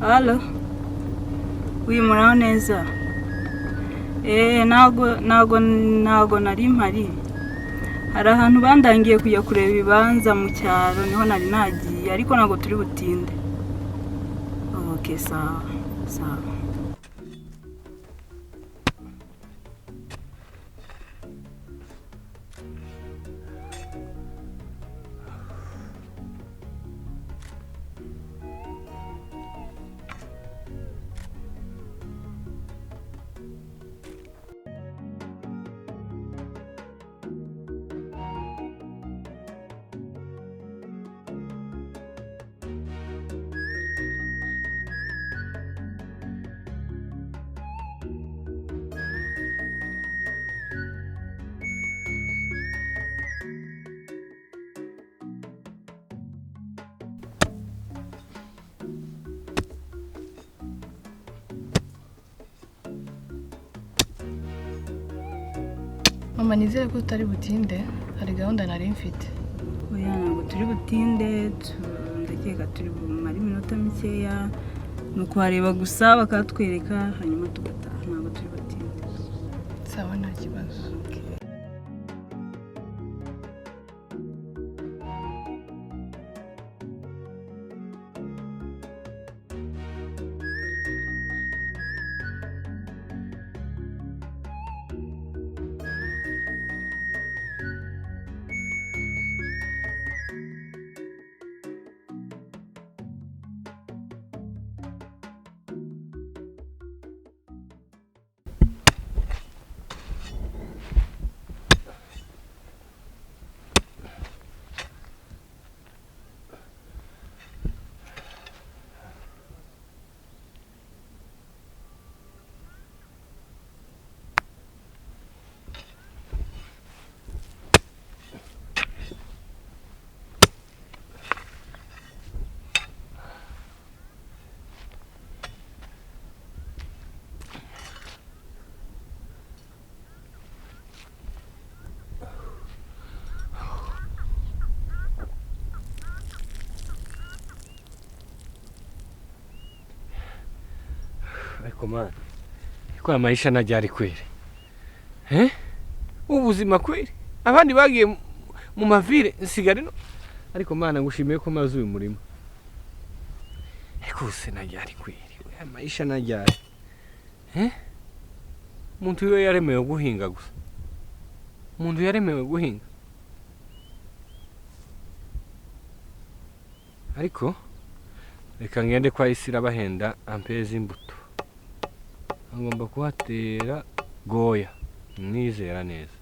Halo, uyu muraho neza? Ntago nari mpari. Hari ahantu bandangiye kujya kureba ibibanza mu cyaro, niho nari nagiye, ariko ntabwo turi butinde. Okay, sawa sawa. Mama, nizere ko tutari butinde, hari gahunda nari mfite. Oya, ntabwo turi butinde, ndakeka turi bumare iminota mikeya, ni ukuhareba gusa bakatwereka hanyuma tugataha, ntabwo turi butinde. Sawa, nta kibazo. Ariko mana, kwa maisha najyari kweli, eh, ubuzima kweli, abandi bagiye mu mavire nsigare no, ariko mana ngushimiye ko maze uyu murimo. Ariko se najyari kweli, maisha najyari, eh, umuntu iyo yaremewe guhinga gusa, umuntu yaremewe guhinga. Ariko reka ngende kwa Isira bahenda ampeze imbuto, ngomba kuhatera goya nizera neza.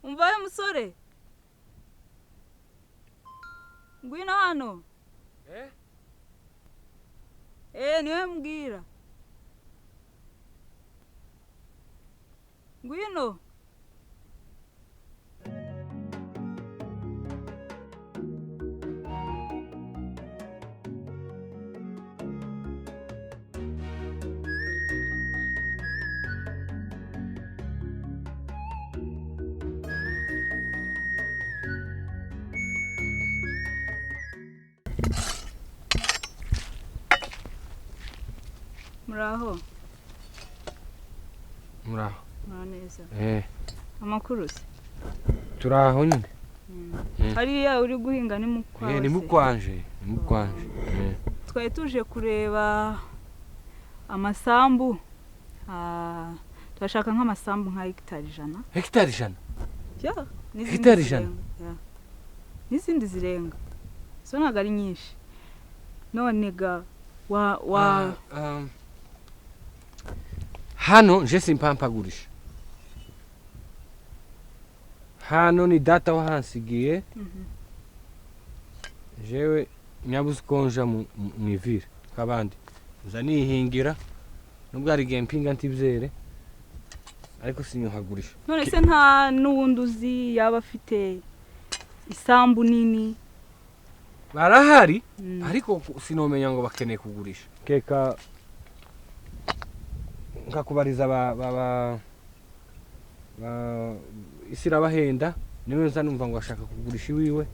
Umva we musore, ngwino hano. Niwe mbwira, ngwino. Muraho. Muraho. Muraho neza. Amakuru se? Turaho nyine. Hariya uri guhinga ni mukwawe? Ni mukwanje, ni mukwanje. Twari tuje kureba amasambu, turashaka nk'amasambu nka hegitari 100. Hegitari 100? Ya, hegitari 100. N'izindi zirenga. So ntabwo ari nyinshi. None ga wa hano nje simpampagurisha, hano ni data wahansigiye. Jewe nyabuze uko nja mw'ivire nk'abandi, nza nihingira. Nubwo hari igihe mpinga ntibyere, ariko sinyuhagurisha. None se nta n'uwundi uzi yaba afite isambu nini? Barahari, Mm. ariko sinomenya ngo bakeneye kugurisha. Keka nkakubariza ba isi irabahenda, niwe nza numva ngo ashaka kugurisha iwiwe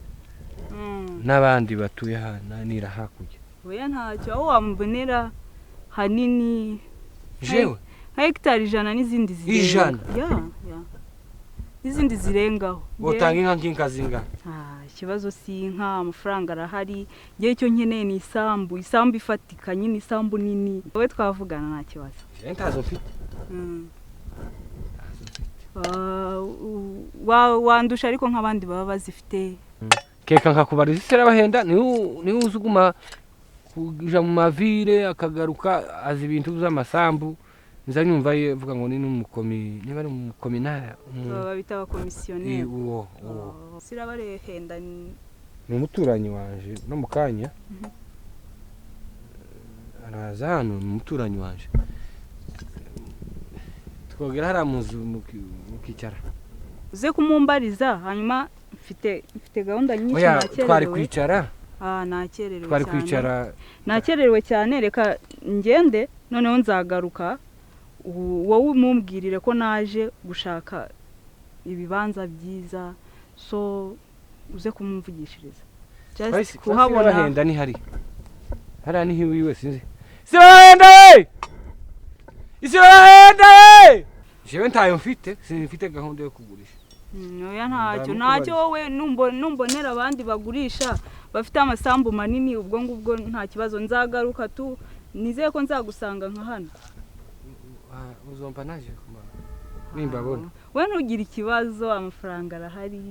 n'abandi batuye hano nira hakurya. Oya, ntacyo, aho wamubonera hanini Jewe nka hegitari 100 n'izindi zirenga. 100? Ya, n'izindi zirengaho. Utanga inka nk'inka zingana? Ah, ikibazo si inka, amafaranga arahari. Ngewe icyo nkeneye ni isambu, isambu ifatika nyine, isambu nini. Wowe twavugana, nta kibazo. Jewe ntazo mfite. Ah, wandusha ariko nk'abandi baba bazifite. Keka nkakubariza isi irabahenda, niwe uzi uguma kuja mu mavire akagaruka azi ibintu by'amasambu. Nza nyumva ye avuga ngo ni n'umukomi, niba ari umukominara Baba bita abakomisiyoneri. Uwo uwo. Oh, sirabarehenda Ni umuturanyi wanje, no mu kanya araza hano. Ni umuturanyi wanje, twogera hariya mu nzu mukicara. Uze kumumbariza hanyuma, mfite gahunda nyinshi. Oya, twari Nakererewe. kwicara. Ah, nakererewe Twari cyane. kwicara. Nakererewe cyane, reka ngende, noneho nzagaruka. Wowe umumbwirire ko naje gushaka ibibanza byiza, so uze kumumvugishiriza. Just kuhabona. Kuhabona ni hari hariya niho iwiwe, sinzi. Sirahenda we, isirahenda we! Jewe ntayo mfite, simfite gahunda yo kugurisha. Oya, ntacyo. Ndamukubariza. Ntacyo, wowe numbonera abandi bagurisha bafite amasambu manini, ubwo ngubwo nta kibazo, nzagaruka tu. Nizeye ko nzagusanga nka hano. Ah, uzompa naje kumara nimbabona. We ntugire ikibazo, amafaranga arahari.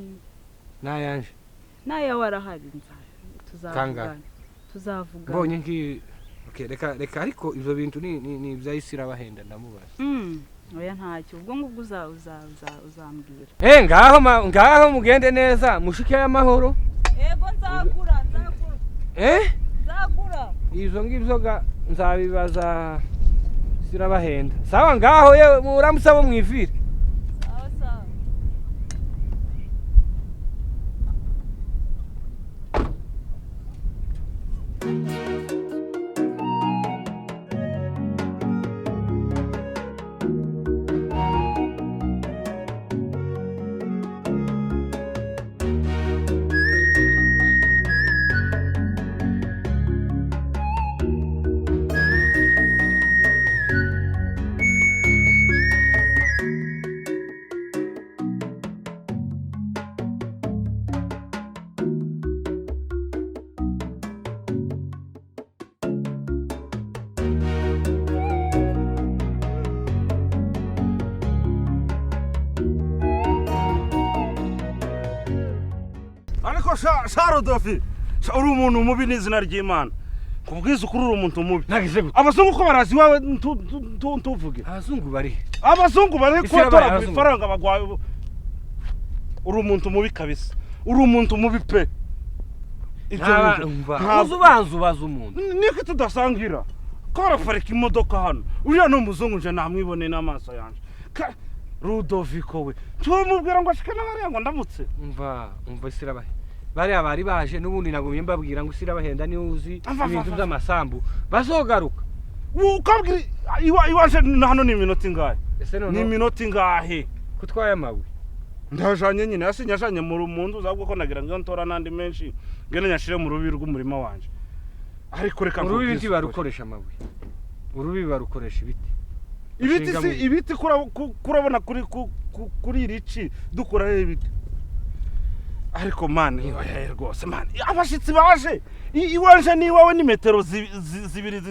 Nayanje? N'ayawe arahari, tuzavugana. Kangahe? Tuzavugana. Mbonye nki, okay, reka reka, ariko ivyo bintu ni ibya isi irabahenda, ndamubaza. Oya, ntacyo, ubwo ngubwo uzambwira. Eh, ngaho ngaho mugende neza, mushike y'amahoro. Ego, nzagura, nzagura. Eh. Nzagura. Ivyo ngivyo ga nzabibaza sirabahenda. Sawa, ngaho yewe, muramutse abo mwivire. Sawa sawa. Ariko sha Rudofi, sha uri umuntu mubi n'izina ry'Imana, kubwiza ukuri uri umuntu mubi. Nagize gute? Abazungu ko barazi iwawe, ntuvuge. Abazungu bari? Abazungu bari Isi kuba yabaye toragura abazungu. ifaranga bagwaye. Uri umuntu mubi kabisa, uri umuntu mubi pe. Ibyo bintu Uzi ubanza ubaza umuntu. Niko tudasangira ko baraparika imodoka hano, uriya ni umuzungu, nje namwiboneye n'amaso yanjye. Rudoviko we, tumubwira ngo ashike n'ahariya ngo ndamutse. Umva, umva, isirabahe bariya bari baje n'ubundi nagumye mbabwira ngo isirabahenda niwe uzi Ava, ava, ibintu ava. by'amasambu, bazogaruka. Ukabwira iwaje hano ni iminota ingahe? Ese Ni none iminota ingahe? Kutwaye amabuye? Ndajanye nyine, hasi nyajanye mu nzu ahubwo ko nagira ngo iyo ntora n'andi menshi ngene nyashire mu rubi rw'umurima wanje, ariko reka Urubibi nkubwize ukuri. ntibarukoresha amabuye, urubibi barukoresha ibiti. Ibiti Bashinga si ibiti, kurabona kuri iri ci dukuraho ibiti. Ariko mani, oya rwose mani, abashitsi baje iwanje n'iwawe ni metero 2,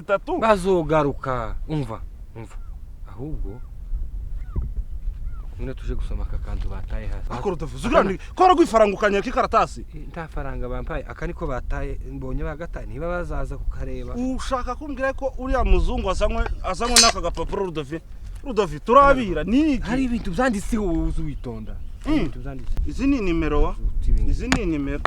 3. Bazogaruka. Umva, umva, ahubwo ngwino tuje gusoma aka kantu bataye hasi. Ariko Rudovizo, uriya ni ko rwifaranga ukanyaka ikaratasi. Nta faranga bampaye, aka niko bataye, mbonye bagataye, niba bazaza kukareba. Ushaka kumbwira ko uriya muzungu azanywe n'aka gapapuro? Rudovi, Rudovi, turabira ni iki? Hari ibintu byanditseho, wowe uzi witonda. Hari ibintu byanditse. Izi ni nimero wa Uti ibi ngibi. Izi ni nimero.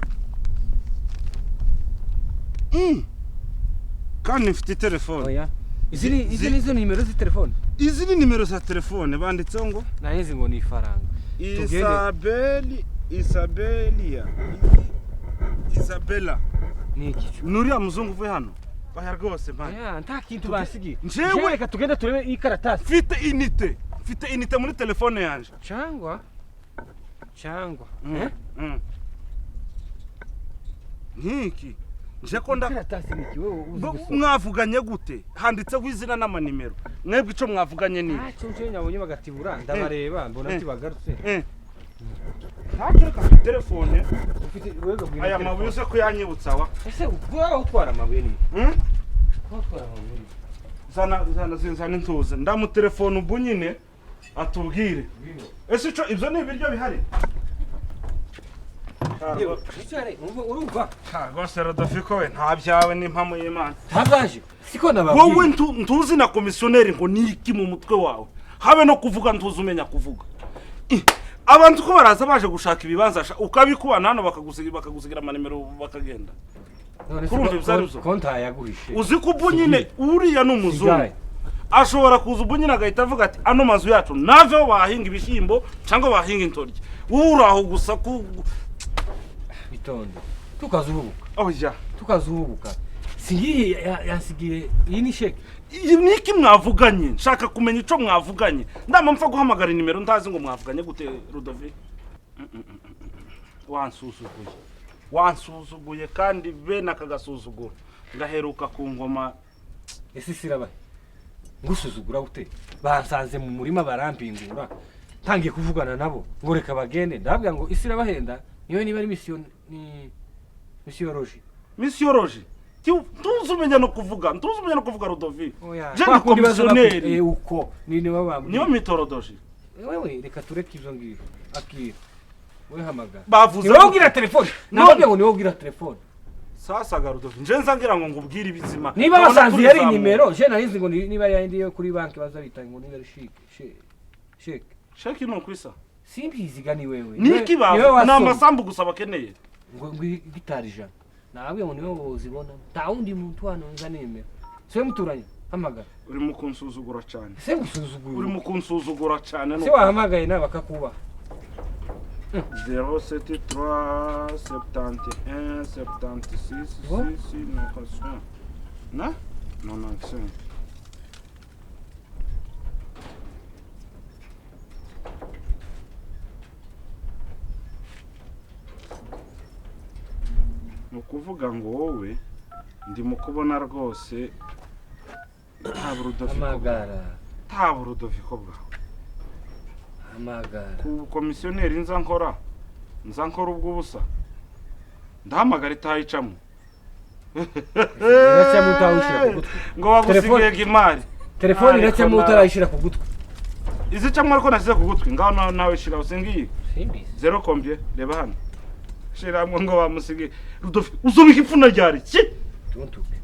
Kandi mfite telefone. Oya. Izi ni zo nimero z'itelefone. Izi ni nimero za telefone banditseho ngo Nahizi ngo ni ifaranga. Tugende. Isabeli, Isabelia, Isabella. Ni ikicu. Nuriya muzungu uvuye hano oya rwose man. Aya, nta kintu basigiye. Njyewe- Reka tugende turebe iyi karatasi. Mfite inite muri telefone yanje. Cyangwa eh? Nkiki nje ko nda Ikaratasi ni iki wewe uzi gusoma? Mwavuganye gute? Handitseho izina n'amanimero. Mwebwe ico mwavuganye ni iki? Ntacyo nje nabonye bagatibura, ndabareba mbona ati bagarutse. Ntacyo, reka telefone. Ufite wewe bwira. Aya mabuye uze kuyanyibutsa wa. Ese wowe utwara amabuye ni? Mm? Wowe utwara amabuye ni? Zana, zana, zana intuze ndamutelefone ubu nyine atubwire. Ese ico ibyo ni ibiryo bihari? Yewe, wicare, urumva? Rwose Rodolfo we, nta byawe n'impamo y'Imana. Ntabwaje siko nababwiye. Wowe ntuzi na komisiyoneri ngo ni iki mu mutwe wawe, habe no kuvuga ntuzi umenya kuvuga. Abantu ko baraza baje gushaka ibibanza sha, ukabikubana hano bakagusigira amanimero bakagenda. None se Kurumva ibyo ari byo? Ko ntayaguhishe. Uzi ko ubu nyine uriya ni umuzungu Sigaye. ashobora kuza ubu nyine agahita avuga ati ano mazu yacu naveho bahahinga ibishyimbo cyangwa bahahinga intoryi, wowe uri aho gusa ku Itonde, tukazuhubuka. Oya. Tukazuhubuka, singiye yasigiye iyi ni sheke. Iyi ni iki mwavuganye? Nshaka kumenya ico mwavuganye. Ndama mpfa guhamagara inimero ntazi ngo mwavuganye gute. Rudovi, wansuzuguye, wansuzuguye kandi bene aka gasuzuguro ngaheruka ku ngoma. Ese sirabaye ngusuzugura ute? Bansanze mu murima barampingura, ntangiye kuvugana nabo ngo reka bagende, ndababwira ngo isi irabahenda. Niyo niba ari misiyo, ni misiyoloji. Misiyoroji, ntuzi umenya no kuvuga, ntuzi umenya no kuvuga, Rudovi. Oya. Je Kwa ni kundi baza komisiyoneri. Uko ni nibo bambwiye. Niyo mitorodoji. Wewe reka tureke ibyo ngibyo, akira we, hamagara. Bavuze Ni wowe ubwira telefone. None. Nababwiye ngo ni wowe ubwira telefone. Sasa ga Rudovi, nje nza ngira ngo ngubwire ibizima. Niba Ndabona basanze yari turizamura. nimero, je narizi ngo niba ari yindi yo kuri banki baza bita ngo niba ari sheke. Sheki ni ukwisa. Simbiziga, ni wewe. Niki? Niwe Bavu ni wasomye. amasambu gusa bakeneye. Ngo gitari 100, nababwiye ngo niwe wozibona, nta wundi muntu hano nza nemera, siwe muturanye, hamagara. Uri mu kunsuzugura cyane. Se gusuzugura? Uri mu kunsuzugura cyane. Se wahamagaye nawe bakakubaha. 073 71 76 Ngo? 6 91 na 95. Ni ukuvuga ngo wowe ndimo kubona rwose nta burudoviko bwawe. Hamagara. Nta burudoviko bwawe. Hamagara. Ku komisiyoneri nza nkora ubw'ubusa, ndahamagara itayicamo. Iracyamo utawushyira ku gutwi. Ngo bagusigiye imari. Telefone Ariko iracyamo utarayishyira ku gutwi. Izicamo ariko nashyize ku gutwi. Ngaho nawe shira usingiye. Simbizi. Zero combien? Reba hano, shiramo ngo bamusigiye. Rudofi, uzubika ipfuna ryari ki? Tuntuke.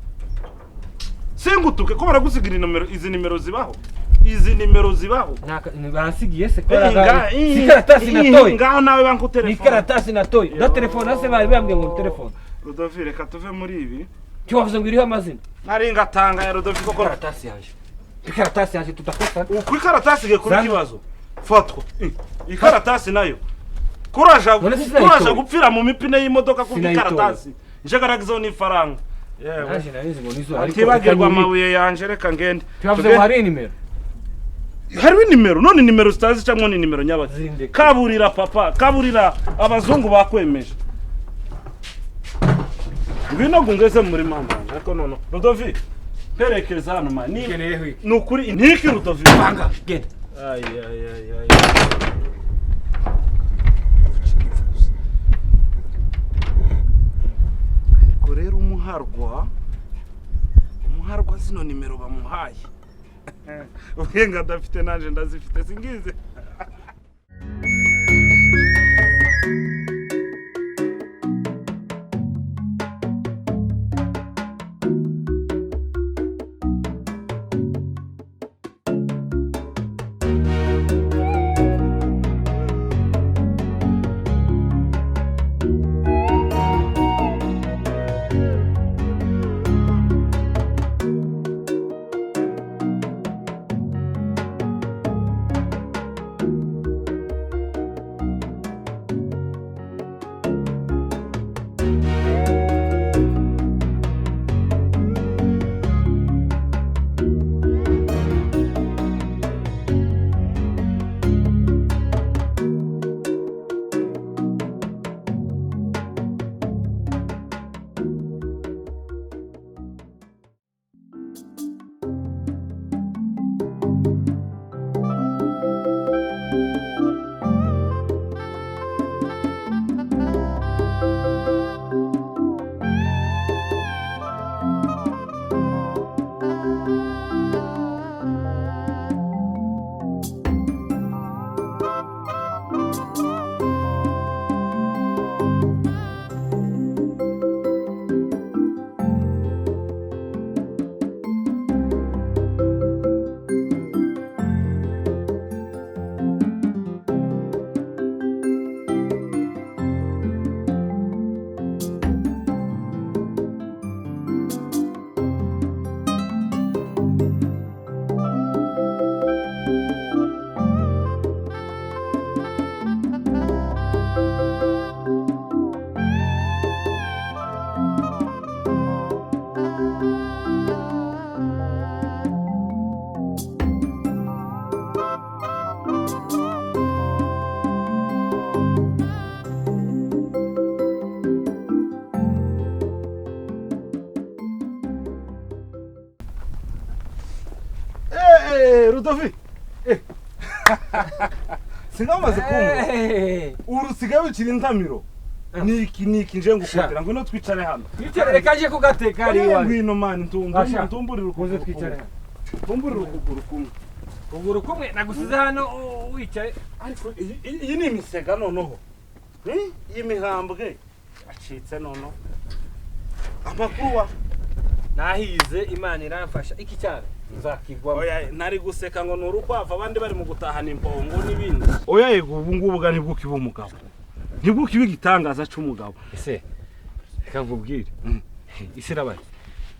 Singutuke ko baragusigira inomero. Izi nimero zibaho, izi nimero zibaho. Bansigiye se ko Eh, si karatasi natoye? Ngaho nawe banku Ni telefone. karatasi natoye, da telefone se bari bambwiye ngo ni telefone. Rudofi, reka tuve muri ibi. Cyo wavuze ngo iriho amazina. Nari ngatanga ya Rudofi koko. Karatasi yanje, ikaratasi yanje, tudakosa. Uku ikaratasi igiye kuba Zana. ikibazo. Fatwa ikaratasi nayo kuraja. None se sinayitoye? Kuraja gupfira mu mipine y'imodoka kubwo Sinayitoye. ikaratasi nje n'ifaranga yewe. Naje narizi ngo nizo, ariko Atibagirwa amabuye yanje, reka ngende. Tubavuze ngo hari nimero. Hariho nimero. None nimero zitazi cyangwa ni nimero nyabaki? Zindeka. Kaburira papa, kaburira abazungu bakwemeje. Ngwino ngungeze muri mama wanje. Ariko none Rudovi, perekeza hano ma ni Ukeneyeho iki? Ni ukuri ntiki Rudovi. Banga genda. Ay, ay, ay, ay. Ariko rero umuharwa zino nimero bamuhaye ubwenge adafite, nanje ndazifite, singize. Rudovi. Singamaze kumva. Urusigaye ukiri intamiro. Niki niki nje ngukundira ngwino twicare hano. Twicare reka nje kugateka ari iwawe. Ngwino man ntumburira ukuze twicare hano. Ntumburira ukuguru kumwe. Ukuguru kumwe nagusize hano wicaye. Ariko iyi ni imisega noneho. Iyi mihambwe acitse noneho. Amakuru wa nahize Imana iramfasha iki cyaro nzakigwamo. Oya nari guseka ngo nurukwava abandi bari mu gutahana impongo n'ibindi. Oya yego ubu ngubu ga nibwo kiba umugabo. Nibwo kiba igitangaza c'umugabo. Ese reka nkubwire. Isi rabaye.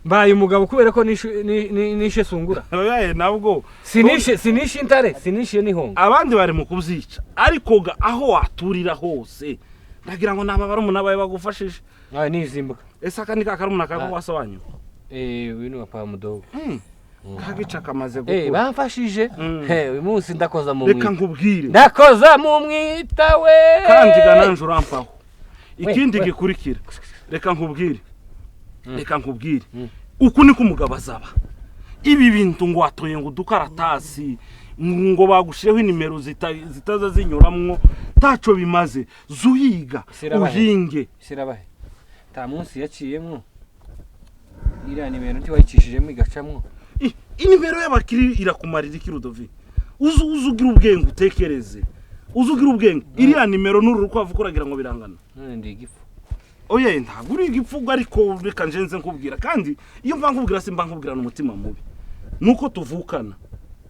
Mbaye umugabo kubera ko nishe sungura. Oya nabwo sinishe intare, sinishe n'ihongo. Abandi bari mu kubyica ariko ga aho waturira hose ndagira ngo naba bari umunabaye bagufashije. Aye nizimbuka. Ese aka ni kakarumuna kako wasobanyu? Uyu ni wa pa mudogo. Kagica kamaze gukura. Bamfashije. Uyu munsi ndakoza mu mwita. Reka nkubwire. Ndakoza mu mwita we. Kandi gananje urampaho. Ikindi gikurikira. Reka nkubwire. Reka nkubwire. Uku niko umugabo azaba. Ibi bintu ngo watoye ngo dukaratasi ngo bagushireho inimero zitaza zinyuramwo taco bimaze. Zuhiga uhinge. Sirabahe. Ta munsi yaciyemwo. Iriya nimero ntiwayicishijemo igacamwo. Inimero y'abakiri irakumarira iki Rudovi? Uzugira ubwenge utekereze. Uzugira ubwenge. Iriya nimero n'uru rukwavu kuragira ngo birangana. None ndi igifu. Oya ntabwo uri igifu ariko reka njenze nkubwira kandi iyo mva nkubwira simba nkubwira n'umutima mubi. Nuko tuvukana.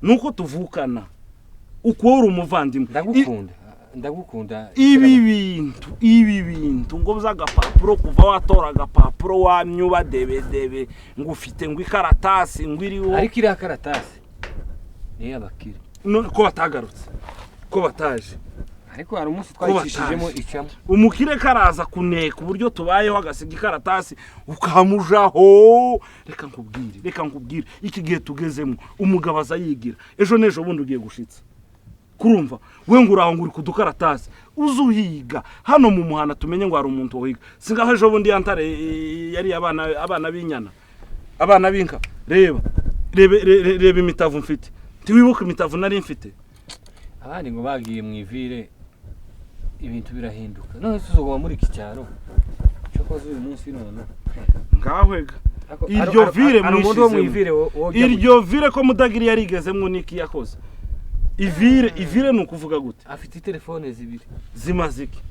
Nuko tuvukana. Uko uri umuvandimwe. Ndagukunda. Ndagukunda. Ibi bintu ngo by'agapapuro kuva watora agapapuro wamyuba debedebe ngo ufite ngo ikaratasi ngo iriho. Ariko iriya karatasi ni abakire. None ko batagarutse ko bataje. Ariko hari umunsi twayicishijemo icamo. Umukire karaza kuneka uburyo tubayeho agasiga ikaratasi ukamujaho. Reka nkubwire, reka nkubwire iki gihe tugezemo umugabo azayigira ejo n'ejo bundi ugiye gushitsa. Kurumva we ngo uraho ngo uri kudukaratasi uzuhiga hano mu muhana tumenye ngo hari umuntu wohiga. Singaho ejo bundi yantare yari abana b'inyana abana b'inka. Reba reba imitavu mfite. Ntiwibuka imitavu nari mfite. Abandi ngo bagiye mu ivire ibintu birahinduka. None tuzogoma muri iki cyaro cyokoze uyu munsi none ngahwega iryo vire mwishizemo. Iryo vire ko mudagiri yarigezemwo niki yakoze. Ivire nukuvuga gute? Afite telefone zibiri zimaze iki?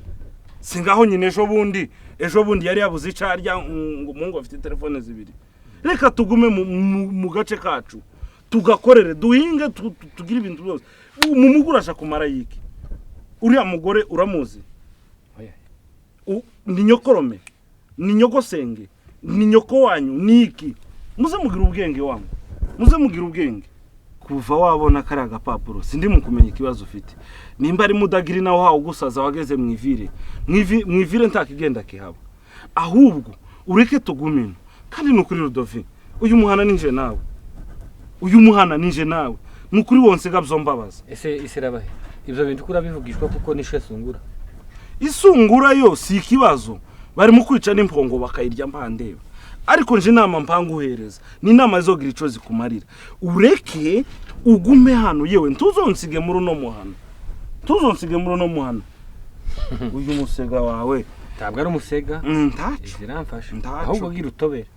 Singaho nyine ejo bundi yari yabuze icarya ngo mungu afite telefone zibiri. Reka tugume mu gace kacu tugakorere duhinge tugire ibintu byose. Mu mugurasha kumara yiki? Uriya mugore uramuzi? Ni nyokorome, ni nyogosenge, ni nyoko wanyu, niki? Muze mugira ubwenge wangu. Muze mugira ubwenge. Kuva wabona kari agapapuro sindi mu kumenya ikibazo ufite. Nimba ari mudagiri naho hawo gusaza wageze mu ivire. Mu ivire ntakigenda kihaba. Ahubwo ureke tugumino. Kandi nukuri Rudovi, uyu muhana ninje nawe. Uyu muhana ninje nawe. Nukuri wonse gabyombabaza. Ese isirabahe. Ibyo bintu kurabivugishwa kuko nishe sungura. Isungura yo si ikibazo. Bari mu kwica n'impongo bakayirya mpandeba. Ariko nje inama mpanguhereza ni inama zogira ico zikumarira. Ureke ugume hano yewe ntuzonsige muri no muhano. Ntuzonsige muri no muhano. Uyu musega wawe ntabwo ari umusega. Ntaco. Ziramfasha. Ahubwo gira utobera.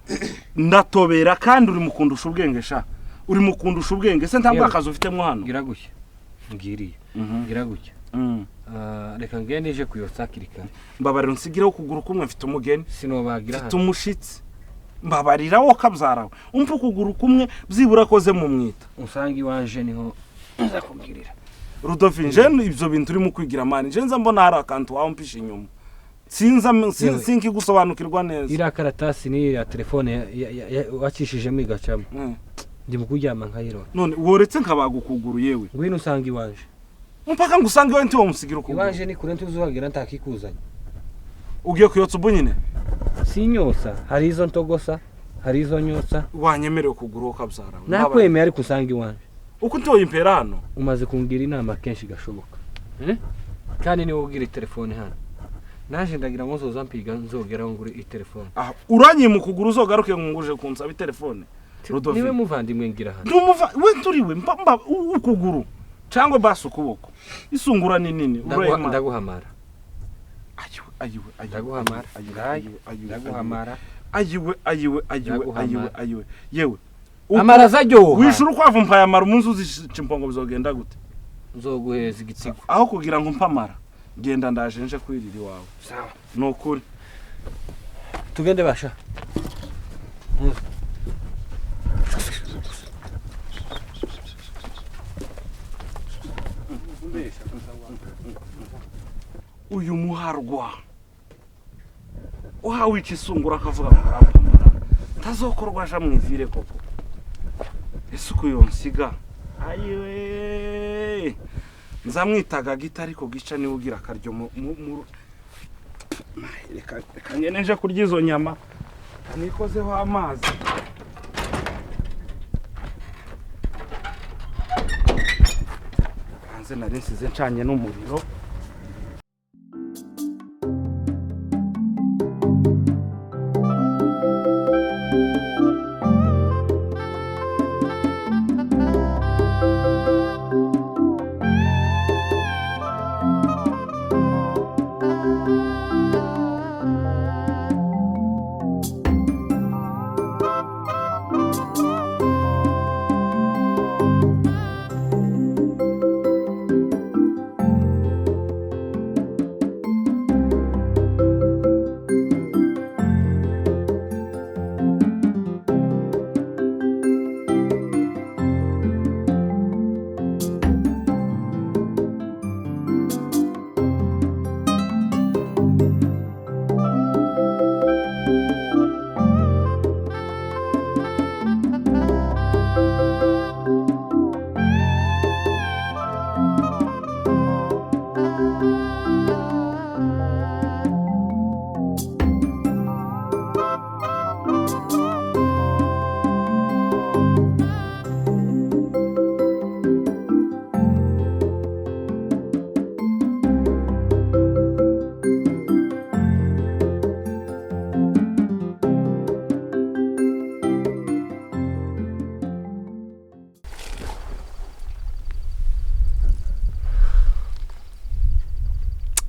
Ndatobera kandi uri mukundusha ubwenge sha. Uri mukundusha ubwenge se ntabwo akazi ufitemo hano. Ngira gushya. Ngiriye. Ngira gushya. Reka ngende nje kuyotsa hakiri kare. Mbabarira unsigireho ukuguru kumwe, mfite umugeni. Sinobagira mfite hano. Umushitsi, mbabarira wo kabyarawe, umpa ukuguru kumwe byibura akoze mu mwita. Usanga iwanje niho nza kubwirira. Rudofi, nje ibyo bintu urimo kwigira man, nje nza mbona hari akantu wampisha inyuma, sinza Yewe. sinkigusobanukirwa neza. Iriya karatasi ni iriya telefone wacishijemo igacamo. Ndi mu kuryama nkayirora. None woretse nkabaga ukuguru yewe? Ngwino usanga iwanje. Mpaka ngusange iwawe ntiwamusigira ukuguru? Iwanje ni kure, ntuzuhagera ntakikuzanye. Ugiye kuyotsa ubu nyine? Sinyosa, hari izo ntogosa, hari izo nyotsa. Wanyemerewe ukuguru wo kabyarawe? Nakwemeye, ariko usanga iwanje. Uko ntiwoyimpera hano? Umaze kungira inama kenshi gashoboka. Eh? Kandi niwe ubwira telefone hano, naje ndagira ngo nzoza mpiga nzogeraho ngure itelefone. Ah, uranyima ukuguru uzogaruke nguje kunsaba itelefone, Rodolphe. Niwe muvandimwe ngira hano. Ndumuva we turiwe mba ukuguru cyangwa basi ukuboko, isungura ni nini. Urayima. Ndaguhamara. Ayiwe, ayiwe, ayiwe! Ndaguhamara. Ayiwe! Ngayo. Ayiwe, ayiwe! Ndaguhamara. Ayiwe, ayiwe, ayiwe, ayiwe! Ndaguhamara. Ayiwe yewe! Amara azaryoha. Wishura ukwavu mpaye amara, umunsi uzica impongo bizogenda gute? Nzoguheza igitsigo. Aho kugira ngo mpe amara, genda, ndaje nje kwirira iwawe. Sawa. Ni ukuri. Tugende basha. Uyu muharwa uhawica isungura akavuga ngo arampamara, ntazokorwa aja mu ivire koko. Ese uko yonsiga? Ayiwe, nzamwitaga gita, ariko gica niwe ugira akaryo mu. Reka ngende nje kurya izo nyama nikozeho amazi. Hanze nari nsize ncanye n'umuriro.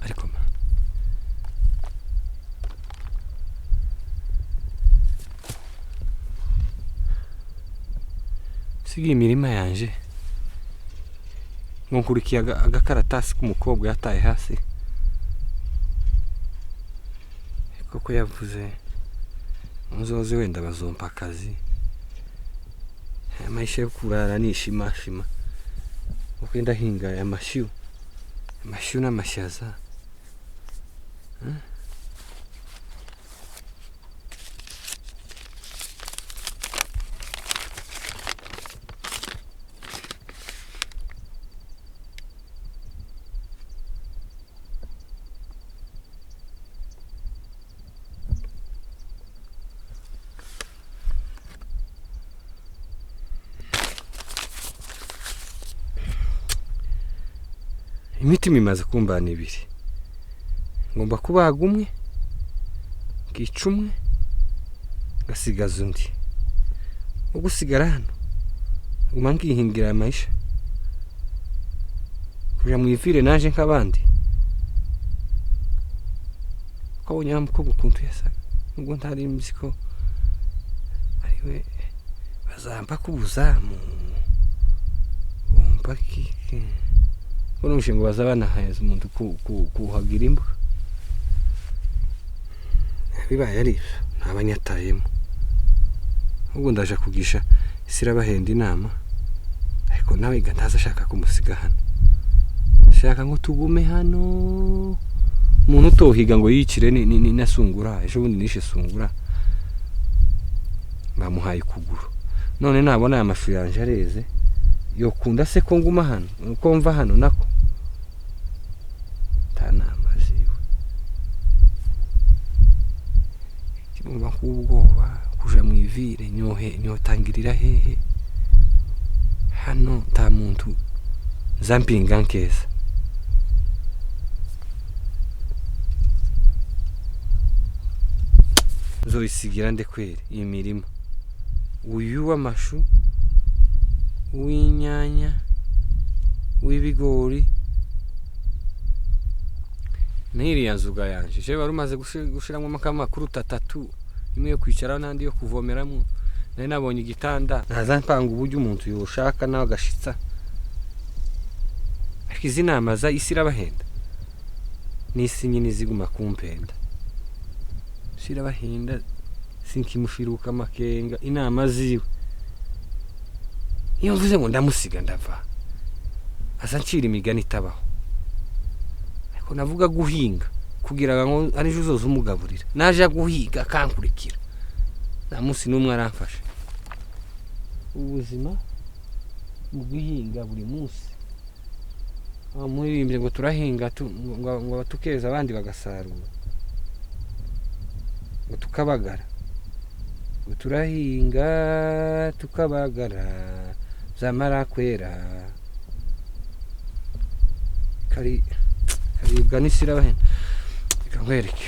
Ariko ma, siga imirima yanje ngo nkurikiye agakaratasi k'umukobwa yataye hasi koko. Yavuze muzoze wenda bazompa akazi. Amaisha yo kurara nishimashima uko ndahinga amashu, amashu n'amashaza. Imitima imaze kumbana ibiri, ngomba kubaga umwe, nkica umwe, ngasigaza undi. Ugusigara hano nguma nkihingira amaisha, kuja mu ivire naje nk'abandi, ko abonye wa mukobwa ukuntu yasaga, nubwo ntari nzi ko ariwe bazampa kubuzamu, bompa kiki. Ko numvise ngo baza banaheza umuntu kuhagira imbwa. Bibaye ari ibyo ntaba nyatayemo. Ahubwo ndaje kugisha isi irabahenda inama, ariko nawe ga ntaza ashaka kumusiga hano. Ashaka ngo tugume hano. Umuntu utohiga ngo yicire ni na sungura, ejo bundi nishe sungura bamuhaye ukuguru. None nabona aya mashu yanje areze, yokunda se ko nguma hano, ko mva hano nako nta nama ziwe. Kirumva nk'ubwoba kuja mu ivire nyohe nyotangirira hehe hano nta muntu zampinga nkeza. Nzoyisigira nde kweri iyi mirima? Uyu w'amashu, uw'inyanya, uw'ibigori n'iriya nzuga yanje. Je wari umaze gushiramwo amakuru atatu, imwe yo kwicaraho n'andi yo kuvomeramo. Nari nabonye igitanda ntaza mpanga uburyo umuntu yoshaka nawe agashitsa. Ariko izi nama za isi irabahenda, n'isi nyine ziguma kumpenda. Isi irabahenda sinkimushiruka amakenga inama ziwe. Iyo mvuze ngo ndamusiga ndava, aza ncira imigani itabaho. Ariko navuga guhinga kugira ngo ari ejo uzoza umugaburira, naje guhiga akankurikira, nta munsi n'umwe aramfasha. Ubuzima mu guhinga buri munsi, muririmbye ngo turahinga ngo tukeza abandi bagasarura, ngo tukabagara, ngo turahinga tukabagara zamara kwera karibwa n'isi irabahenda. Reka nkwereke.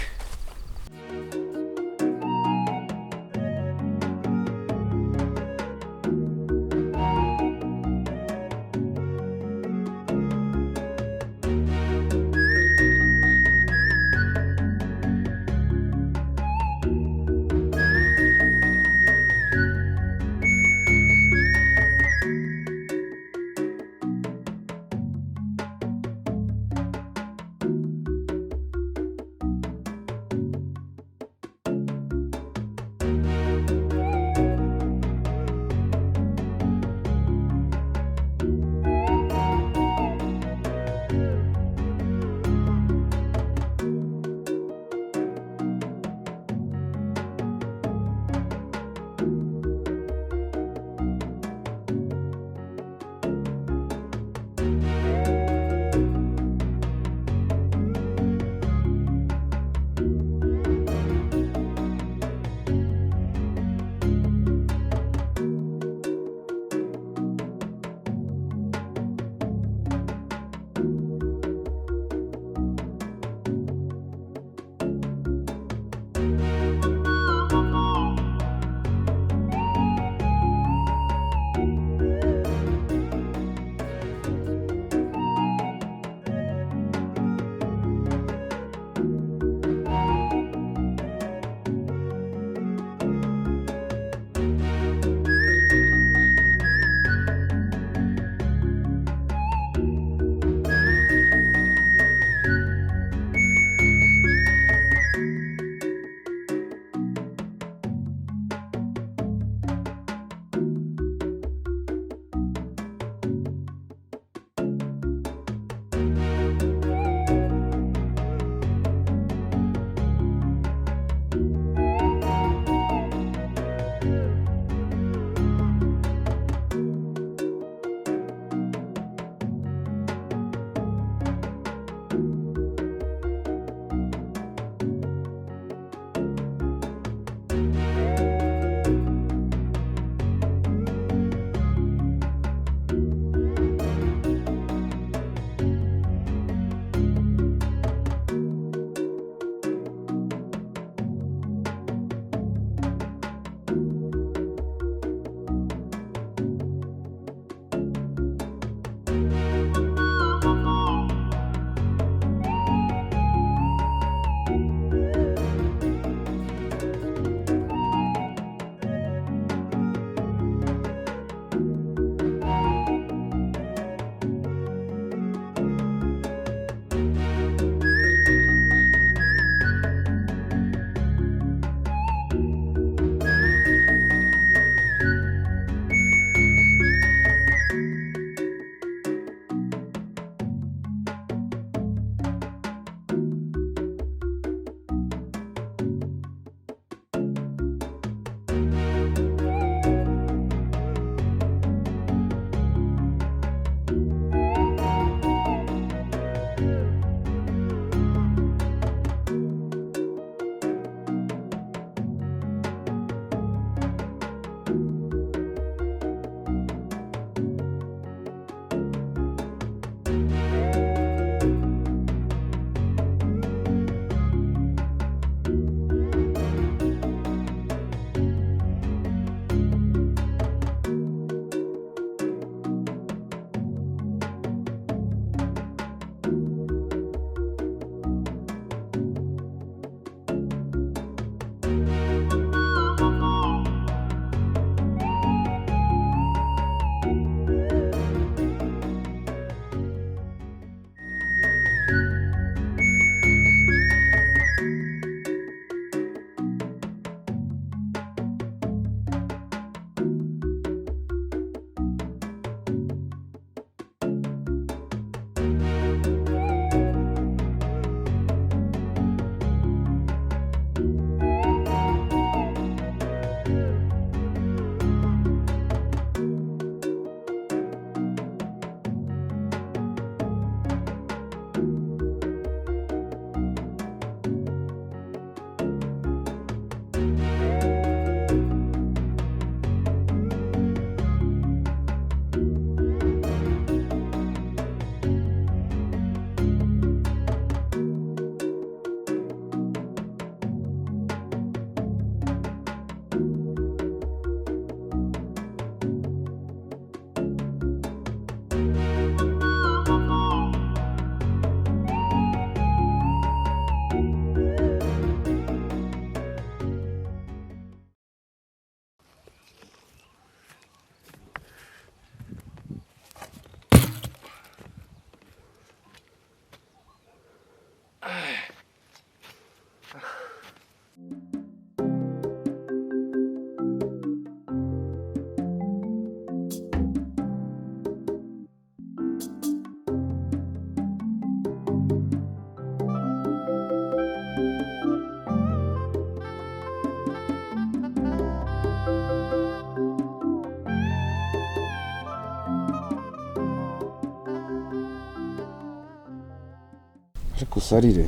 Ariko usarire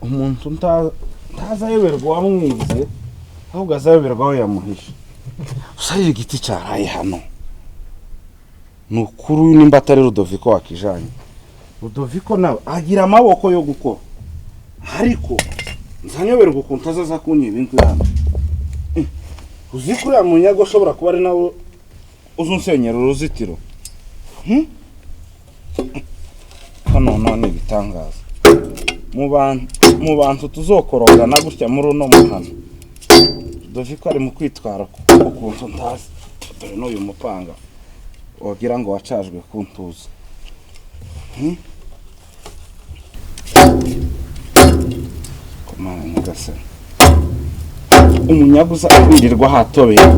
umuntu ntazayoberwa wamwize, ahubwo azayoberwa aho yamuhishe. Usarire igiti cyaraye hano ni ukuri, uyu nimba atari Rudoviko wakijanye. Rudoviko nawe agira amaboko yo gukora, ariko nzanyoberwa ukuntu azaza kunyiba inkwi hano. Uzi ko uriya munyago ashobora kuba ari nawe uzunsenyera uruzitiro. Hano none ibitangaza mu bantu tuzokorogana gutya muri uno muhano. Rudoviko ari mu kwitwara ukuntu ntazi. Dore n'uyu mupanga wagira ngo wacajwe kuntuza. Komana nyagasani, umunyaguza kwirirwa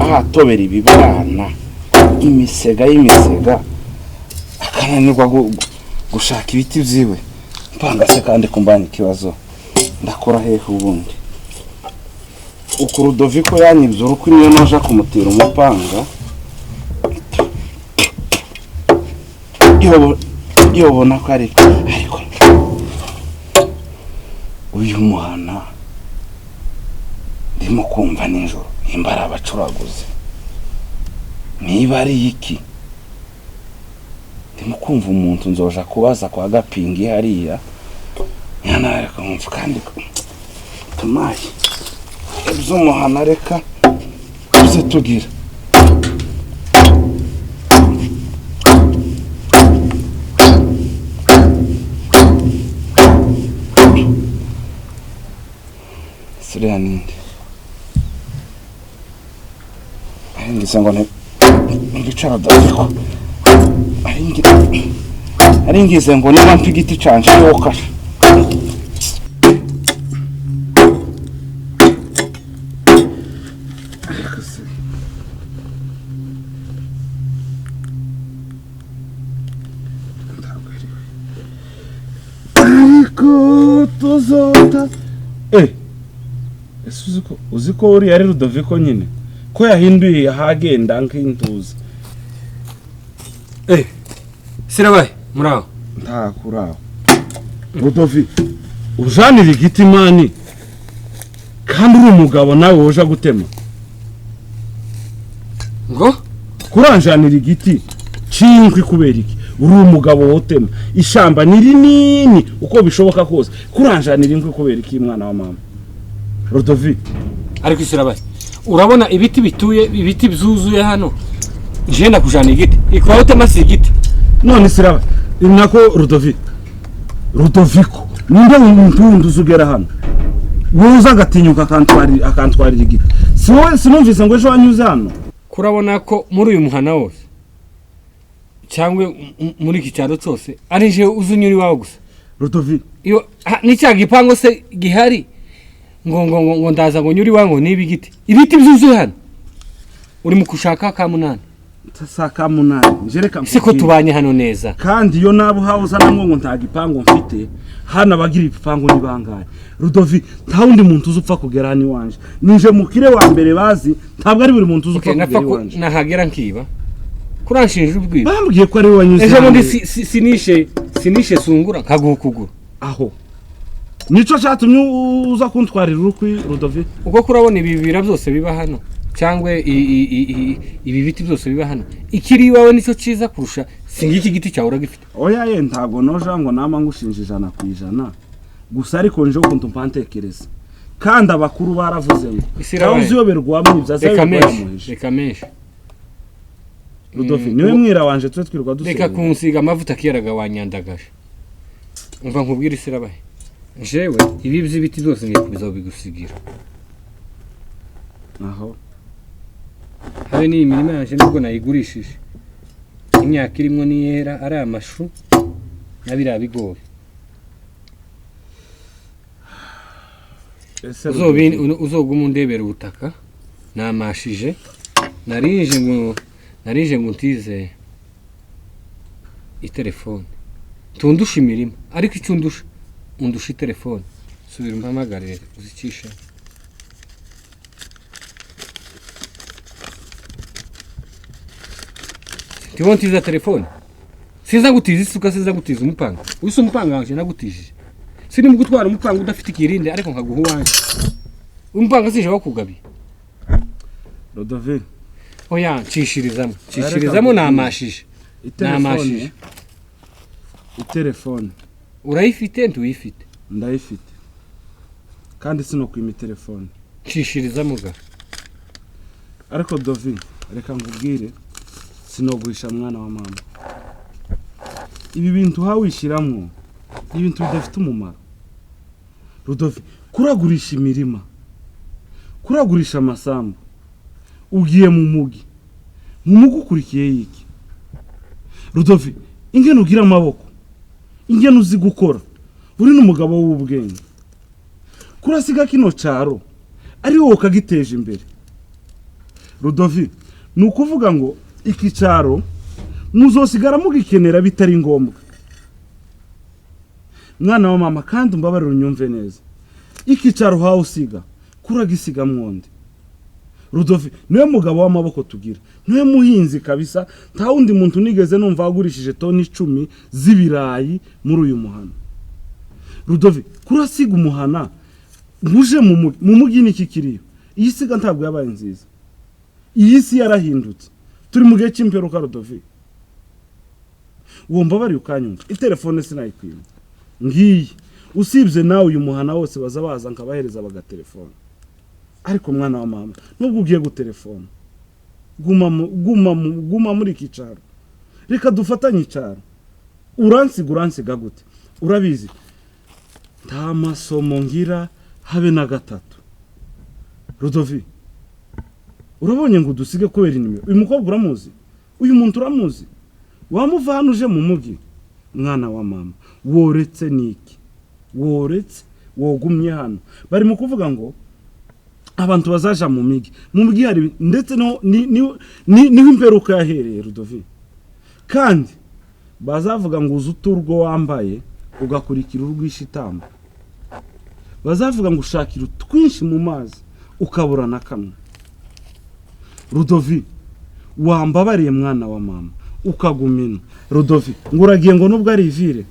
ahatobera ibibwana, imisega y'imisega, akananirwa gushaka ibiti byiwe. Mpanga se kandi kumbanya ikibazo, ndakora hehe ubundi? Uku Rudoviko yanyibye urukwi, niyo noja kumutira umupanga yobona ko ari. Ariko uyu muhana ndimo kumva nijoro nimba ari abacuraguzi, niba ari iki, ndimo kumva umuntu nzoja kubaza kwa Gapingi hariya nyanareka nkumva kandi tumaye iby'umuhana, reka tuze tugira. Suriya ninde aringize ngo ngicara Rudoviko, aringize ngo niba mpa igiti canje yokasha. Ariko tuzota ese uzi ko uriya ari Rudoviko nyine ko yahinduye ahagenda nk'intuza. Sirabaye muraho? Ntakuraho Rudoviko, ujanira igiti mani kandi uri umugabo nawe woja gutema. Ngo kuranjanira igiti c'inkwi kubera iki? Uri umugabo wotema, ishamba ni rinini uko bishoboka kose, kuranjanira inkwi kubera iki mwana wa mama? Rudoviko, ariko Sirabaye, urabona ibiti bituye, ibiti byuzuye hano, je ndakujana igiti ikwa utema si igiti. None Sirabaye, nako Rudoviko ninde muntu wundi uzugera hano woza agatinyuka akantwarira igiti? Si wowe sinumvise ngo ejo wanyuze hano. Kurabona ko muri uyu muhana wose cyangwa muri iki cyaro cyose ari je uzunyura iwawe gusa. Rudoviko, iyo ni cya gipango se gihari ngo ngo ngo ndaza ngo nyuri iwawe ngo niba igiti, ibiti byuzuye hano uri mu kushaka ka munani. Saka munani njereka siko tubanye hano neza, kandi iyo nabo hawuza namwe ngo nta gipango mfite hano, abagira ibipango ni bangahe? Rudovi, nta wundi muntu uzupfa kugera hano iwanje, nije mukire wa mbere bazi, ntabwo ari buri muntu uzupfa kugera iwanje. Nahagera nkiba kuranshinja ubwiba, bambwiye ko ari we wanyuze ejo bundi sinishe sungura nkaguha ukuguru. Aho nico cyatumye uza kuntwarira urukwi Rudovi? Uko kurabona ibi bibira byose biba hano cyangwa ibi biti byose biba hano, ikiri iwawe nicyo cyiza kurusha singiki giti cyawe uragifite. Oya ye, ntago noja ngo nama ngushinja 100% gusa, ariko nje ukuntu mpantekereza kandi abakuru baravuze ngo uziyoberwa wamwibye azayoberwa. Reka menshi Rudovi, niwe mwira wanje twe twirirwa dusenga. Reka kunsiga amavuta kiyaraga wanyandagaje. Umva nkubwire Sirabaye, jewe ibi by'ibiti byose ngiye kubigusigira. Aho habe ni imirima yanje nubwo nayigurishije, imyaka irimo niyera ari amashu nabira bigori. Uzoguma undebera ubutaka namashije, narije ngo ntize itelefone tundusha imirima, ariko icyo undusha itelefone. Subira umpamagare uzicishe. Ntiwontiza telefone, Sinza gutiza isuka, sinza gutiza umupanga. Uyu si umupanga wanje nagutijije. Sini mu gutwara umupanga udafite ikirinde, ariko nkaguha uwanje. Umupanga sije wakugabiye. Rodovin. Oya, nshishirizamo, nshishirizamo, namashije. Itelefone. Namashije. Itelefone. Urayifite, ntuyifite? Ndayifite, kandi sinokwima itelefone. Nshishirizamo ga. Ariko Dovi, reka nkubwire, sinoguhisha mwana wa mama, ibi bintu uhawishyiramo ni ibintu bidafite umumaro. Rudovi, kuragurisha imirima, kuragurisha amasambu, ugiye mu mugi, mu mugi ukurikiye iki? Rudovi, ingene ugira amaboko, ingene uzi gukora, uri n'umugabo w'ubwenge, kurasiga kino caro ari wowe ukagiteje imbere. Rudovi, ni ukuvuga ngo iki cyaro muzosigara mugikenera bitari ngombwa. Mwana wa mama, kandi umbabarire unyumve neza, iki cyaro hawe usiga kuragisiga mwonde. Rudovi, niwe mugabo w'amaboko tugira, niwe muhinzi kabisa. Nta wundi muntu nigeze numva agurishije toni 10 z'ibirayi muri uyu muhana. Rudovi, kurasiga umuhana muje mu mugi niki kiriyo? Iyi siga ntabwo yabaye nziza, iyi si yarahindutse, turi mu gihe cy'imperuka. Rudovi, uwo mbabariye ukanyumva, itelefone sinayikwima ngiyi. Usibye nawe uyu muhana wose baza baza nkabahereza bagatelefone. Ariko mwana wa mama, nubwo ugiye gutelefona, guma muri iki cyaro, reka dufatanye icyaro. Uransiga, uransiga gute? Urabizi nta masomo ngira habe na gatatu. Rudovi, urabonye ngo udusige kubera inimero. Uyu mukobwa uramuzi, uyu muntu uramuzi, wamuva hano uje mu mugi. Mwana wa mama, woretse niki? Woretse wogumye hano. Bari mu kuvuga ngo abantu bazaja mu migi, mu migi hari ndetse niho imperuka yahereye. Rudovi, kandi bazavuga ngo uzi uturwo wambaye ugakurikira urw'ishitamba. Bazavuga ngo ushakira utwinshi mu mazi ukabura na kamwe. Rudovi, wambabariye mwana wa mama ukagumina. Rudovi, ngo uragiye ngo nubwo ari ivire.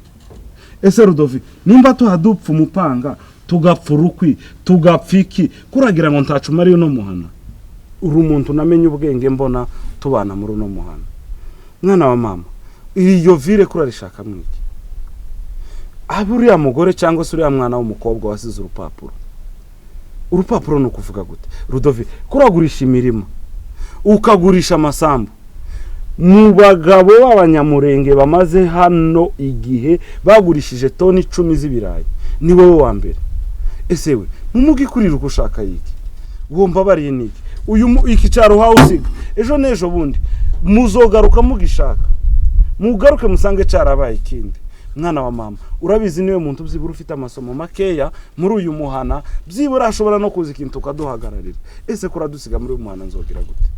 Ese Rudovi, nimba tuhadupfa umupanga, tugapfa urukwi, tugapfa iki, kuragira ngo ntacuma ari uno muhana? Uri umuntu namenye ubwenge mbona tubana muri uno muhana. Mwana wa mama, iyo vire kurarishaka mwiki? Abe uriya mugore cyangwa se uriya mwana w'umukobwa wasize urupapuro. Urupapuro ni ukuvuga gute? Rudovi, kuragurisha imirima, ukagurisha amasambu. Mu bagabo b'abanyamurenge bamaze hano igihe bagurishije toni 10 z'ibirayi, ni wowe wa mbere. Ese we mu mugi kuriruka ushaka yiki? Wumva bariye niki? Uyu iki cyaro hawe usiga, ejo n'ejo bundi muzogaruka mugishaka, mugaruke musange cyarabaye ikindi. Mwana wa mama, urabizi niwe muntu byibura ufite amasomo makeya muri uyu muhana, byibura ashobora no kuza ikintu ukaduhagararira. Ese kuradusiga muri uyu muhana nzogira gute?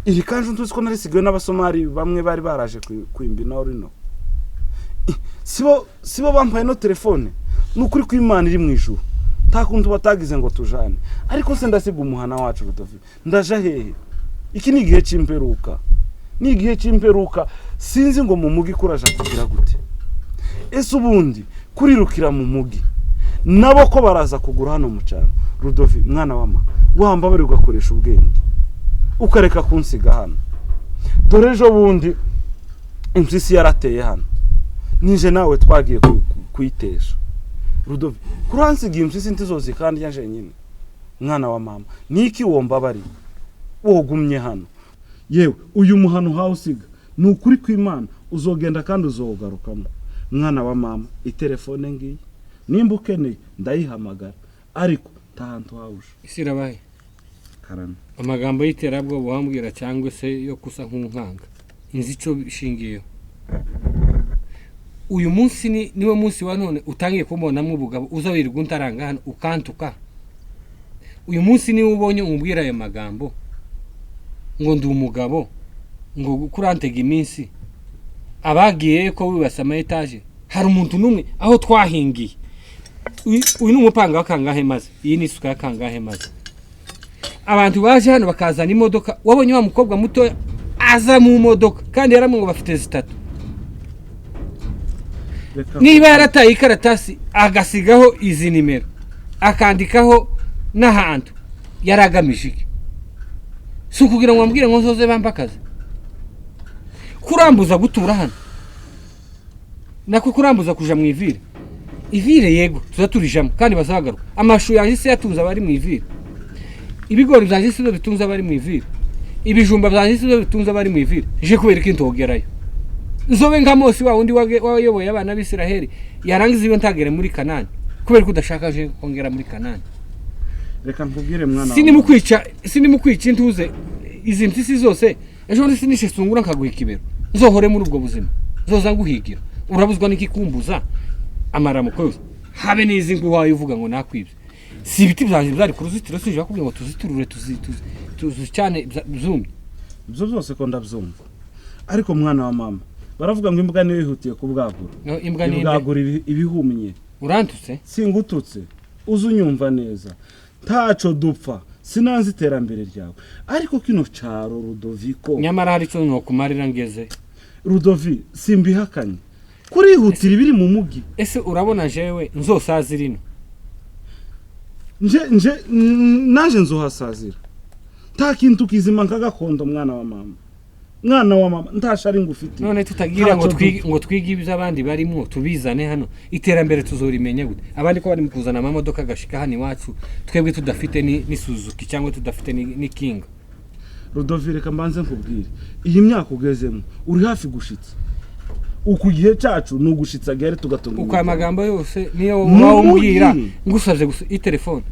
Iri kanje ntuzi ko narisigawe n'abasomali bamwe bari baraje kwimba ino rino. Sibo bampaye no telefone. Nukuri kw'Imana iri mu ijuru, nta kuntu batagize ngo tujane. Ariko se ndasiga umuhana wacu Rudovi, ndaja hehe? Iki ni igihe cy'imperuka, ni igihe cy'imperuka. Sinzi ngo mu mugi kuraja kugira gute. Ese ubundi kurirukira mu mugi nabo ko baraza kugura hano mu cyaro? Rudovi, mwana wa mama, wambabari ugakoresha ubwenge ukareka kunsiga hano. Dore ejo bundi impyisi yarateye hano, nije nawe twagiye kuyitesha. Rudovi, kuransiga impyisi ntizozi kandi yaje nyine. Mwana wa mama, niki wombabari wogumye hano? Yewe uyu muhano hawe usiga, ni ukuri kw'Imana uzogenda kandi uzogarukamo. Mwana wa mama, itelefone ngiyi, nimba ukeneye ndayihamagara, ariko nta hantu hawuje. Isi irabaye. Karame. Amagambo y'iterabwoba wambwira cyangwa se yo kusa nk'unkanga, inzi icyo bishingiyeho. Uyu munsi niwe munsi wa none utangiye kumbonamo ubugabo, uza wirirwa untaranga hano ukantuka. Uyu munsi niwe ubonye umbwira ayo magambo ngo ndi umugabo, ngo kurantega iminsi. Abagiye ko wibasa ama etaje, hari umuntu numwe aho twahingiye. Uyu ni umupanga wa kangahe maze, iyi ni isuka ya kangahe maze. Abantu baje hano bakazana imodoka, wabonye wa mukobwa muto aza mu modoka kandi yaramwe ngo bafite zitatu. Reka Niba yarataye ikaratasi agasigaho izi nimero, akandikaho n'ahantu, yari agamije iki? Si ukugira ngo ambwire ngo nzoze bampe akazi? Kurambuza gutura hano nako kurambuza kuja mu ivire. Ivire yego tuza turijamo kandi bazagaruka. Amashu yanjye se yatunze abari mu ivire? Ibigori byanjye si byo bitunze abari mu ivire? Ibijumba byanjye si byo bitunze abari mu ivire? Je kubera ko intogerayo nzobe nka Mose wa wundi wayoboye abana b'Isiraheli, yarangiza iyo ntagere muri Kanani, kubera ko udashaka je kongera muri Kanani. Reka nkubwire, mwana wa Sinimo kwica, sinimo kwica intuze izi mpyisi zose. Ejo bundi sinishe sungura nkaguha ikibero, nzohore muri ubwo buzima nzoza nguhigira. Urabuzwa n'ikikumbuza amaramuko yose, habe n'izi nguhaye uvuga ngo nakwibye. Si ibiti byanjye byari ku ruzitiro? Sinje bakubwiye ngo tuziturure, tuzicyane byumye? Ibyo byose ko ndabyumva, ariko mwana wa mama, baravuga ngo imbwa niyo yihutiye kubwagura. No, imbwa ni nde? Ibwagura ibihumye. Urantutse? Singututse, uze unyumva neza. Ntaco dupfa, sinanzi iterambere ryawe, ariko kino caro, Rudoviko. Nyamara hari icyo nokumarira ngeze. Rudovi, simbihakanye, kurihutira ibiri mu mugi. Ese urabona jewe nzosaza rino? Nje naje nzohasazira nta kintu kizima nka gakondo, mwana wa mama, mwana wa mama, ntashari ngufitiye. None tutagira ngo Ntacyo twige, ngo twige ibyo abandi barimo tubizane hano, iterambere tuzorimenya gute? Abandi ko bari mu kuzana amamodoka agashika hano iwacu, twebwe tudafite ni Suzuki cyangwa tudafite ni Kinga. Rudovi, reka mbanze nkubwire, iyi myaka ugezemo uri hafi gushitsa. Uku gihe cacu ni ugushitsa gare tugatunga Uko aya imiryango. magambo yose niyo Mu waba umbwira mujyi. ngusabye gusa itelefone.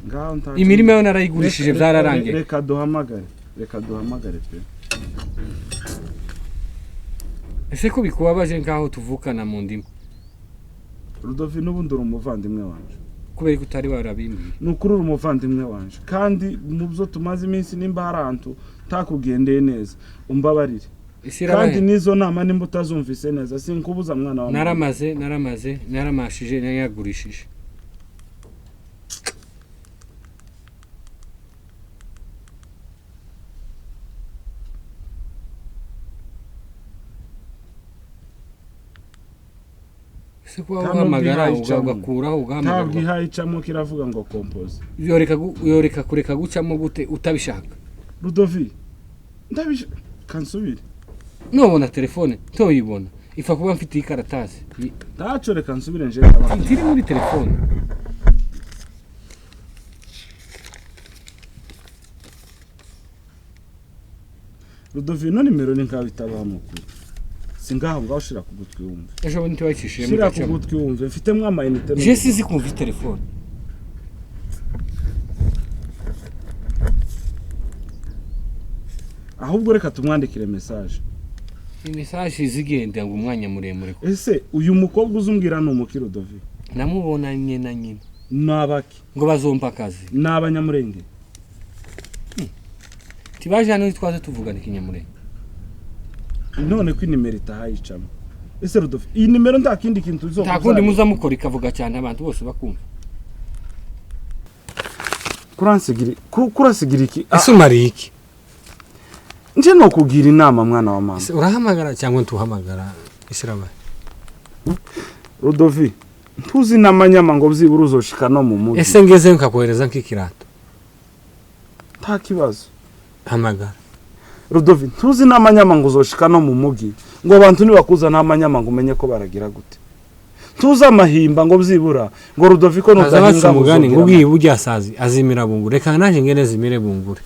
Ngaho ntacyo. Imirima yo narayigurishije, byararangiye. Reka duhamagare, reka duhamagare pe. Ese ko bikubabaje nkaho tuvukana mu ndimi? Rudovi, n'ubundi uri umuvandimwe wanje. Kubera ko utari warabimbwiye. Ni ukuri uri umuvandimwe wanje, kandi mu byo tumaze iminsi, nimba hari ahantu ntakugendeye neza, umbabarire. Isi Kandi irabahe. n'izo nama nimba utazumvise neza, sinkubuza, mwana wa mama. Naramaze, naramaze, naramashije, narayagurishije. Ese kuba Nta uhamagara n'ubwo ihayicamo. ugakuraho Ntabwo ugahamagarwa. ihaye icamo, kiravuga ngo compose. Yoreka yoreka kureka gucamo gute utabishaka? Rudovi, ndabisha kansubire. Nubona telefone ntoyibona, ifa kuba mfite ikaratasi. Ntaco, reka nsubire nje abantu. Ntiri muri telefone. Rudovi, ino nimero ni nkaho itabaho amakuru. Si ngaho, ngaho shira ku gutwi wumve. Ejo bundi ntiwayicishije Shira ku mugacamo. gutwi wumve, mfitemwo amayinite. Je sinzi kumva telefone. Ahubwo reka tumwandikire message. Imisaje zigenda ngo umwanya muremure. Ese uyu mukobwa uzumbwira ni umuki, Rudovi? Namubonanye na nyina. Ni abaki? Ngo bazompa akazi. Ni abanyamurenge? Tibaje hano twaze tuvugana ikinyamurenge. None ko inimero itahayicamo? Ese Rudovi, iyi nimero nta kindi kintu uzo? Nta kundi muza mukora ikavuga cyane abantu bose bakumva. Kuransigira kurasigira iki? Ese umariye iki? Nje no kugira inama, mwana wa mama. Ese urahamagara cyangwa ntuhamagara, isiraba? Rudovi, ntuzi n'amanyama ngo byibura uzoshika no mu mugi. Ese ngeze nkakohereza nk'ikirato? Nta kibazo. Hamagara. Rudovi, ntuzi n'amanyama ngo uzoshika no mu mugi, ngo abantu nibakuza n'amanyama ngo umenye ko baragira gute. Ntuzi amahimba ngo byibura ngo Rudovi ko Baza baca nudahinga umugani ngo uzogira. ugiye burya sazi azimira bungure. Reka nanjye ngene zimire bungure,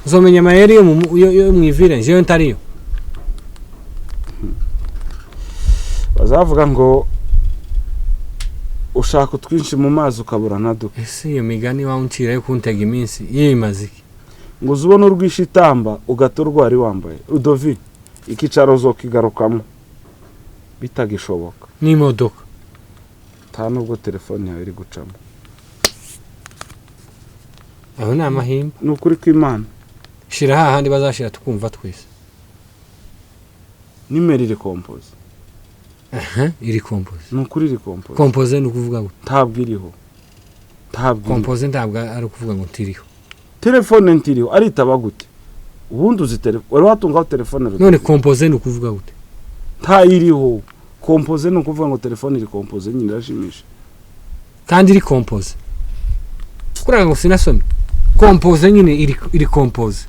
uzomenya amayeri yo yo mu ivire njewe ntariyo. Bazavuga ngo ushaka utwinshi mu mazi ukabura na duke. Ese iyo migani wawuncira yo kuntega iminsi yimaze iki? Ngo uze ubone urwishe itamba ugata urwari wambaye. Rudovi, ikicaro uzokigarukamo bitagishoboka. N'imodoka. Nta nubwo telefone yawe iri gucamo. Aho ni amahimba. Ni ukuri kw'Imana. Shira hahandi bazashira tukumva twese. Nimero iri compose. Aha iri compose. Ni ukuri iri compose. Compose ni ukuvuga ngo? Ntabwo iriho, ntabwo iriho. Compose ntabwo ari ukuvuga ngo ntiriho. Telefone ntiriho, aritaba gute? Ubundi uzi telefone wari watungaho telefone, Rudovi? None compose ni ukuvuga gute? Ntayiriho. Composé ni ukuvuga ngo telefone iri composé nyine, irashimisha. Kandi iri composé kuriya ngo sinasomye composé nyine, iri composé.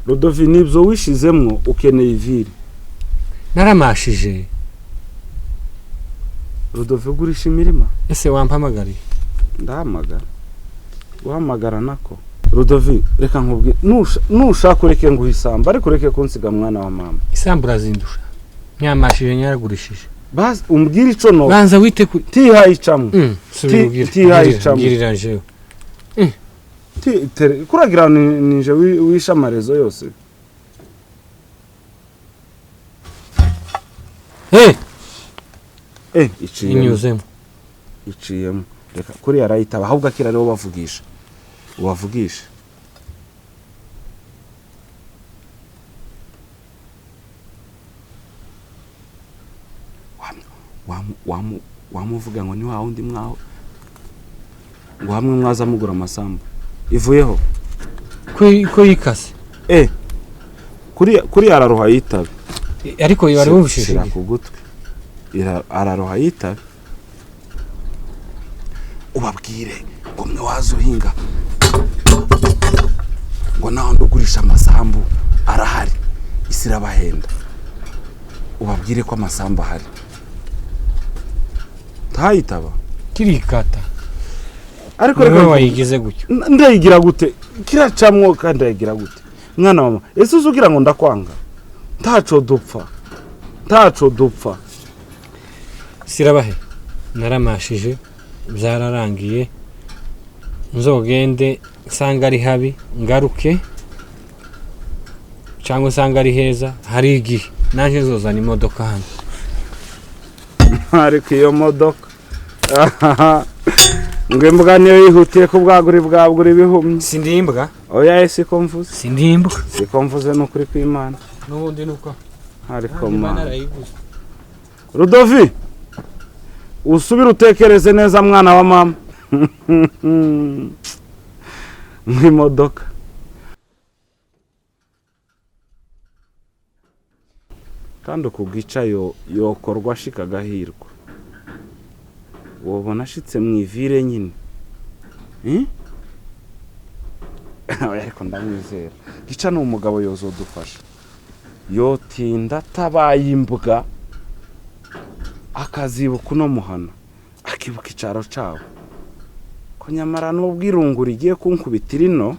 Rudovi, nibyo wishizemwo, ukeneye iviri. Naramashije. Rudovi, ugurisha imirima? Ese wampamagariye? Ndahamagara, guhamagara nako. Rudovi, reka nkubwire, nushaka ureke nguhe isambu, ariko ureke kunsiga, mwana wa mama. Isambu urazindusha, nyamashije, nyaragurishije. Basi umbwire ico no Banza wite kuri tihaye icamwe. Subira ubwire. Tihaye icamwe. Mbwirira jewe. Kuragira nije wishe amarezo yose. Eh. Eh, iciyemo. Inyuzemo. Iciyemo, reka kuriya arayitaba, ahubwo akira ariwo bavugisha, ubavugisha. Wamuvuga ngo ni wa wundi mwaho ngo hamwe mwaza mugura amasambu ivuyeho. Ko yikase. Eh, kuriya araruha yitabe. Ariko wari wumvishije. Shira ku gutwi. Araruha yitabe, ubabwire ngo mwe waza uhinga, ngo nawe ugurisha amasambu arahari, isi irabahenda, ubabwire ko amasambu ahari, ntayitaba. Kirikata. Ariko Niwe reka wayigize gutyo. Ndayigira gute? Kiracamwo kandi ndayigira gute, mwana wa mama? Ese uzi ugira ngo ndakwanga? Ntaco dupfa, ntaco dupfa. Sirabahe, naramashije, byararangiye. Nzogende nsanga ari habi ngaruke, cyangwa nsanga ari heza. Hari igihe nanjye nzozana imodoka hano. Ariko iyo modoka ngo imbwa niyo yihutiye kubwagura ibwabura ibihumye. Sindi imbwa. Oya, siko mvuze. Sindi imbwa. Siko mvuze, ni ukuri kw'Imana. N'ubundi nuko Ariko nanjye Imana mana arayiguze. Rudovi, usubire utekereze neza, mwana wa mama, nk'imodoka. Kandi ukubwica yokorwa ashika agahirwa, wobona ashitse mu ivire nyine. Eh? Oya, ariko ndamwizera, Gica ni umugabo, yozodufasha. Yotinda atabaye imbwa, akazibuka uno muhana, akibuka icaro cabo, ko nyamara nubwo irungu rigiye kunkubita ino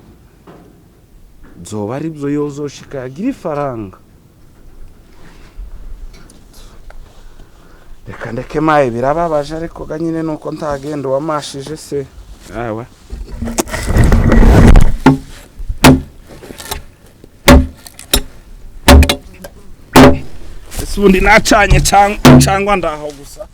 byoba ari byo, yozoshika yagira ifaranga. Reka ndeke maye, birababaje, ariko ga nyine nuko ntagenda uwamashije se awe. Ese ubundi nacanye cyangwa ndaho gusa?